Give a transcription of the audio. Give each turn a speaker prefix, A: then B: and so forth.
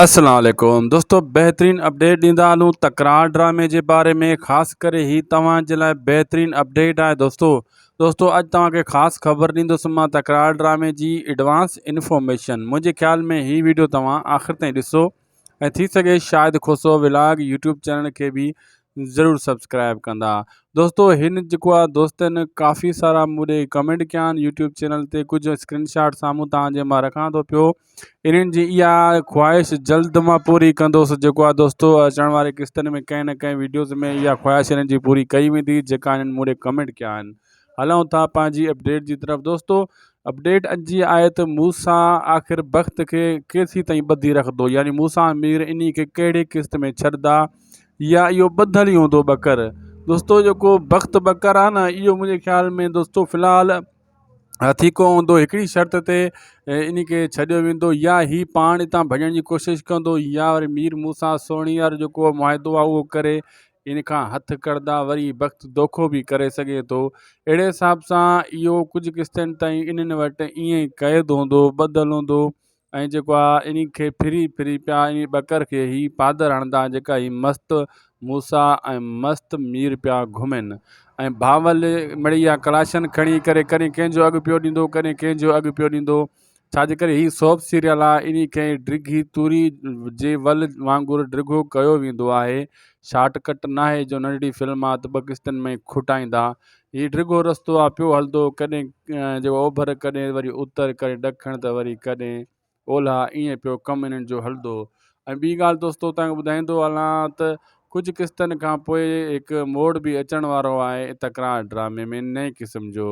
A: السلام عليڪم دوستو بهترين اپڊيٽ ڏيندا هلون تڪرار ڊرامي جي باري ۾ خاص ڪري هي توهان جي لاء بهترين اپڊيٽ آهي دوستو دوستو اڄ توهان کي خاص خبر ڏيندس مان تڪرار ڊرامي جي ايڊوانس انفارميشن منهنجي خيال ۾ هي ويڊيو توهان آخر تائين ڏسو ۽ ٿي سگهي Shahid Khoso vlog YouTube channel کي به ضرور سبسڪرائب ڪندا دوستو هن جيڪو آ دوستن ڪافي سارا مون ڏي ڪمينٽ ڪيا آهن يوٽيوب چينل تي ڪجهه اسڪرين شاٽ سامهون توهان جي مان رکان ٿو پيو انهن جي اها خواهش جلد مان پوري ڪندوس جيڪو آ دوستو اچڻ واري قسطن ۾ ڪنهن نه ڪنهن ويڊيوز ۾ اها خواهش انهن جي پوري ڪئي ويندي جيڪا انهن مون ڏي ڪمينٽ ڪيا آهن هلون ٿا پنهنجي اپڊيٽ جي طرف دوستو اپڊيٽ اڄ جي آهي ته موسيٰ آخر بخت کي ڪيسي تائين ٻڌي رکندو يعني موسيٰ مير انهي کي ڪهڙي قسط ۾ ڇڏدا يا اهو ٻڌل ئي هوندو ٻڪر. دوستو جيڪو بخت ٻڪر آهي نه اهو منهنجي خيال ۾ دوستو في الحال هٿيڪو هوندو هڪڙي شرط تي ان کي ڇڏيو ويندو يا هي پاڻ هتان ڀڄڻ جي ڪوشش ڪندو يا وري مير موسيٰ سهڻي وارو جيڪو معاهدو آهي اهو ڪري ان کان هٿ ڪڍندا وري بخت دوکو به ڪري سگهي ٿو اهڙي حساب سان اهو ڪجهه قسطن تائين انهن وٽ ائين ئي قيد هوندو ٻڌل هوندو ۽ جيڪو آ انهي کي ڦري ڦري پيا انهي ٻڪر کي هي پادر هڻندا جيڪا هي مست موسيٰ ۽ مست مير پيا گهمن ۽ بھاول مڙئي اها ڪلاشن کڻي ڪري ڪڏهن ڪنهن جو اڳ پيو ڏيندو ڪڏهن ڪنهن جو اڳ پيو ڏيندو ڇا جي ڪري هي سوپ سيريل آ انهي کي ڊگهي توري جي ول وانگر ڊگهو ڪيو ويندو آهي شارٽ ڪٽ ناهي جو ننڍڙي فلم آ ته ٻه قسطن ۾ کٽائيندا هي ڊگهو رستو آ پيو هلندو ڪڏهن جيڪو اوڀر ڪڏهن وري اتر ڪڏهن ڏکڻ ته وري ڪڏهن اولهه ائين پيو ڪم انهن جو هلندو ۽ ٻي ڳالهه دوستو توهان کي ٻڌائيندو هلان ته ڪجهه قسطن کان پوء هڪ موڙ به اچڻ وارو آهي تڪرار ڊرامي ۾ نئين قسم جو.